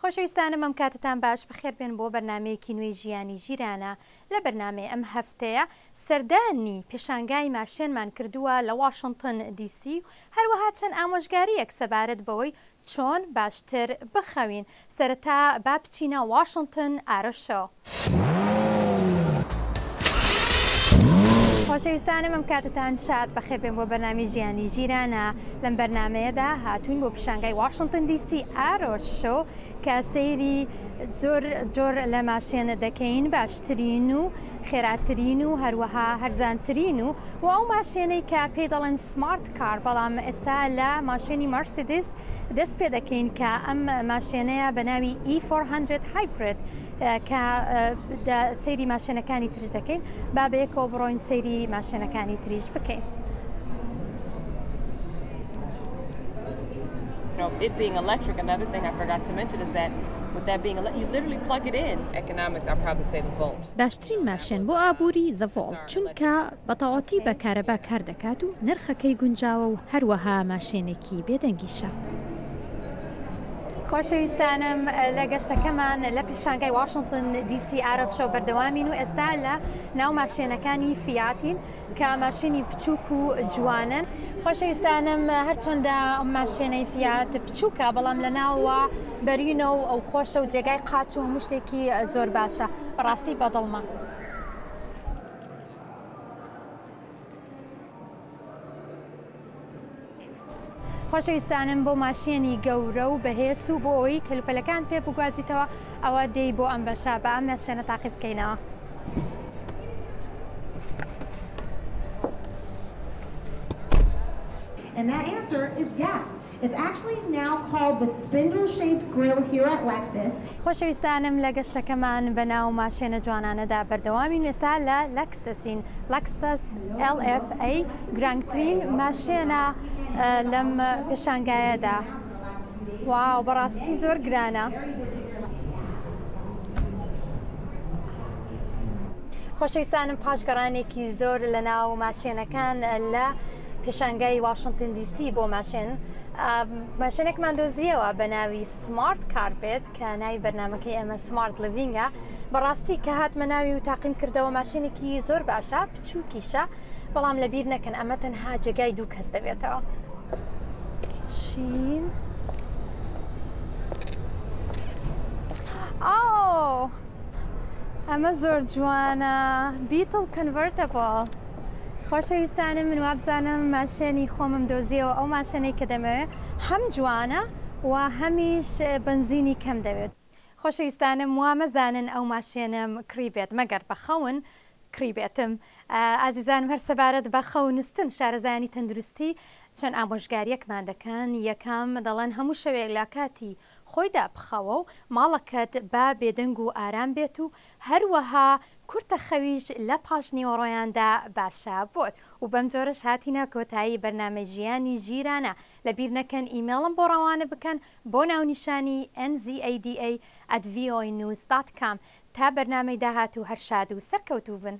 خۆشەویستانم ئەم کاتەتان باش بەخێربێن بۆ بەرنامەیەکی نوێی ژیانی ژیرانە لە بەرنامەی ئەم هەفتەیە سەردانی پێشانگای ماشێنمان کردووە لە واشنتن دی سی و هەروەها چەند ئامۆژگارییەک سەبارەت بەوەی چۆن باشتر بخەوین؟ سەرەتا با بچینە واشنتن Auto Show. خۆشەویستانم ئەم کاتەتان شاد بەخێربێن بۆ بەرنامەی ژیانی ژیرانە لەم بەرنامەیەدا هاتوین بۆ پیشانگای واشنتن دی سی Auto Show کە سەیری زۆر جۆر لە ماشێن دەکەین باشترین و خێراترین و هەروەها هەرزانترین و و ئەو ماشێنەی کە پێی دەڵێن smart car بەڵام ئێستا لە ماشێنی مارسیدس دەست پێ دەکەین کە ئەم ماشێنەیە بە ناوی E400 Hybrid کە سەیری ماشێنەکانی تریش دەکەین با بەیەکەوە بڕۆین سەیری ماشێنەکانی تریش بکەین. It being electric, another thing I forgot to mention is that with that being you literally plug it in. Economic, I'll probably say the Volt. باشترین ماشێن بۆ ئابووری The Volt چونکە بە تەواوەتی بە کارەبا کار دەکات و نرخەکەی گونجاوە و هەروەها ماشێنێکی بێدەنگیشە. خۆشەویستانم لە گەشتەکەمان لە پیشانگای واشنتن دی سی Auto Show بەردەوامین و ئێستا لە ناو ماشێنەکانی فیاتین کە ماشێنی بچووک و جوانن. خۆشەویستانم هەرچەندە ئەم ماشێنەی فیات بچووکە بەڵام لە ناوەوە بەرینە و ئەو خۆشە و جێگای قاچ و هەموو شتێکی زۆر باشە بەڕاستی بەدڵمە. خۆشەویستانم بۆ ماشێنی گەورە و بەهێز و بۆ ئەوەی کەلوپەلەکان پێ بگوازیتەوە ئەوە دێی بۆ ئەم بەشە بە ئەم ماشێنە تاقی بکەینەوە. And that answer is yes. It's actually now called the spindle-shaped grille here at Lexus. خۆشەویستانم لە گەشتەکەمان بە ناو ماشێنە جوانانەدا بەردەوامین و ئێستا لە لەکسەسین لەکسەس LFA گرانگترین ماشێنە لەم پێشانگایەدا واو بەڕاستی زۆر گرانە. خۆشەویستانم پاش گەڕانێکی زۆر لە ناو ماشێنەکان لە پێشانگای واشنتن دی سی بۆ ماشێن ماشێنێکمان دۆزیەوە بە ناوی Smart Carpet کە ناوی بەرنمەکەی ئێمە Smart Living ە بەڕاستی کە هاتمە ناوی و تاقیم کردەوە ماشێنێکی زۆر باشە بچووکیشە بەڵام لەبیر نەکەن ئەمە تەنها جێگای دوو کەس دەبێتەوە شین ئاو ئەمە زۆر جوانە Beetle convertible خۆشەویستانم من وابزانم ماشێنی خۆمم دۆزیەوە ئەو ماشێنەی کە دەمەوێت هەم جوانە و هەمیش بنزینی کەم دەوێت خۆشەویستانم وا مەزانن ئەو ماشێنم کڕی بێت مەگەر بە خەون کڕیبێتم ئازیزانم هەر سەبارەت بە خەو نوستن شارەزایانی تەندروستی چەند ئامۆژگاریەکمان دەکەن یەکەم دەڵێن هەموو شەوێک لە کاتی خۆیدا بخەوە و ماڵەکەت با بێدەنگ و ئارام بێت و هەروەها کورتە خەویش لە پاش نیوەڕۆیاندا باشە بۆت و بەم جۆرەش هاتینە کۆتایی بەرنامەی ژیانی ژیرانە لەبیر نەکەن ئیمێڵم بۆ ڕەوانە بکەن بۆ ناونیشانی nzada at voanews dot com تا بەرنامەی داهاتوو هەر شاد و سەرکەوتوو بن.